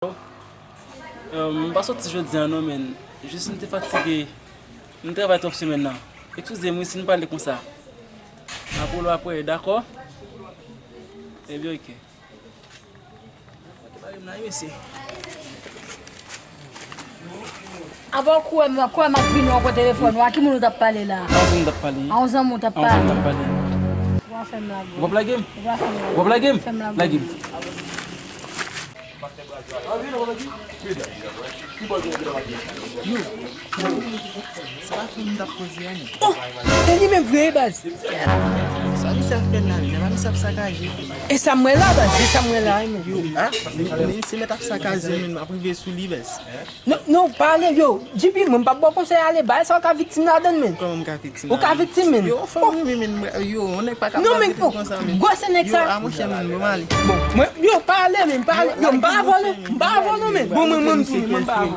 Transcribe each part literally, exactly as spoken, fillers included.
Euh, m pa soti jodi a non, men jis m te fatige. M travay twòp semèn nan. Eskize m wi si m pale konsa. Apre w apre, dakò? Ebyen, oke. Oke, pa gen nan, mesye. Avan w kwè m, kwè m ap vini ankò telefòn ou, a ki moun ou t ap pale la? A yon zanmi m t ap pale. A yon zanmi w t ap pale? A yon zanmi m t ap pale. Ou pa fè m lage. Ou p ap lage m? Ou pa fè m lage. Ou p ap lage m? Fè m lage. Lage m. Yo, se pa fè m t ap poze a, non. Oh, e li menm vre, baz. Sa misye ap fè la, menm? Epa misye ap sakaje. E sa m wè la, baz, e sa m wè la, menm. Yo, ah, menm, menm si mèt ap sakaje, menm, m ap rive sou li, baz. Non, non, pa ale, yo. J P, mwen m p ap ba w konsèy ale, bagay sa w ka viktim ladann, menm. Kòman m ka viktim ladann? Ou ka viktim, menm. Yo, fò m renmen, menm, yo, yon nèg pa ka pale vit konsa, menm. Gwosè nèg sa. Yo, a monchè, menm, bon, m ale. Bon, mwen, yo, pa ale, menm, pa ale. Yo, m pa avè w, non. M pa avè w, non, menm. Bon, mwen, mwen, mwen, mwen, m pa avè w, non.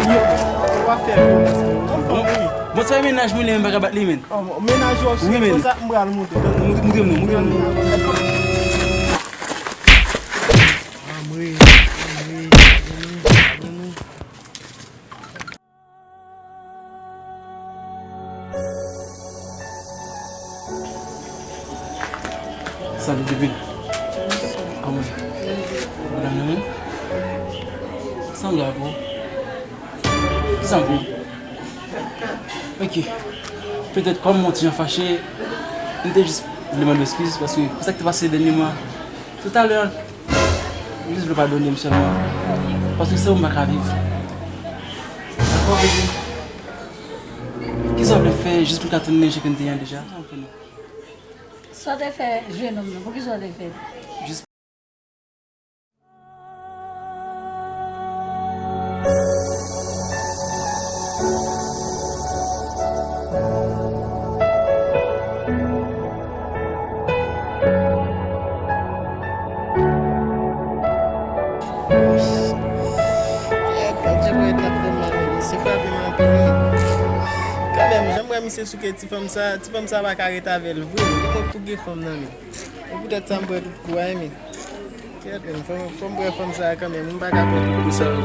Yo, w ap fè yo. Anfòm, wi. Bon, se mennaj mwen li menm pa ka bat li menm. Oh, mennaj ou ap swiv konsa, m pral monte. Montre, montre m non, montre m non. Anmwe, anmwe, anmwe, anmwe. Salut, bebe. Kòman w ye? Madanm nan menm? Sa m gen avè w? Kisa m fè? Ok. Petèt kòm mwen ti jan fache, m te jis vle mande w eskiz paske pou sa k te pase dènyèman. Toutalè, m jis vle w padone m sèlman. Paske san ou m pa ka viv. Dakò, bebe? Kisa w vle fè jis pou n ka tounen jan ke n te ye an deja? Sa w fè non? Sa w te fè jenòm nan? Poukisa w te fè? Jis Gad jan mwen t ap fè m mal, men misye frape m anpil, wi. Kanmenm, jan m wè misye souke ti fanm sa, ti fanm sa pa ka ret avè l vre. Li mwen pou gen fanm nan men. E poutèt sa m pran tout kou a, men. Kèt, men, fò, fò m pran fanm sa a kanmenm, m pa ka pran tout kou sa yo.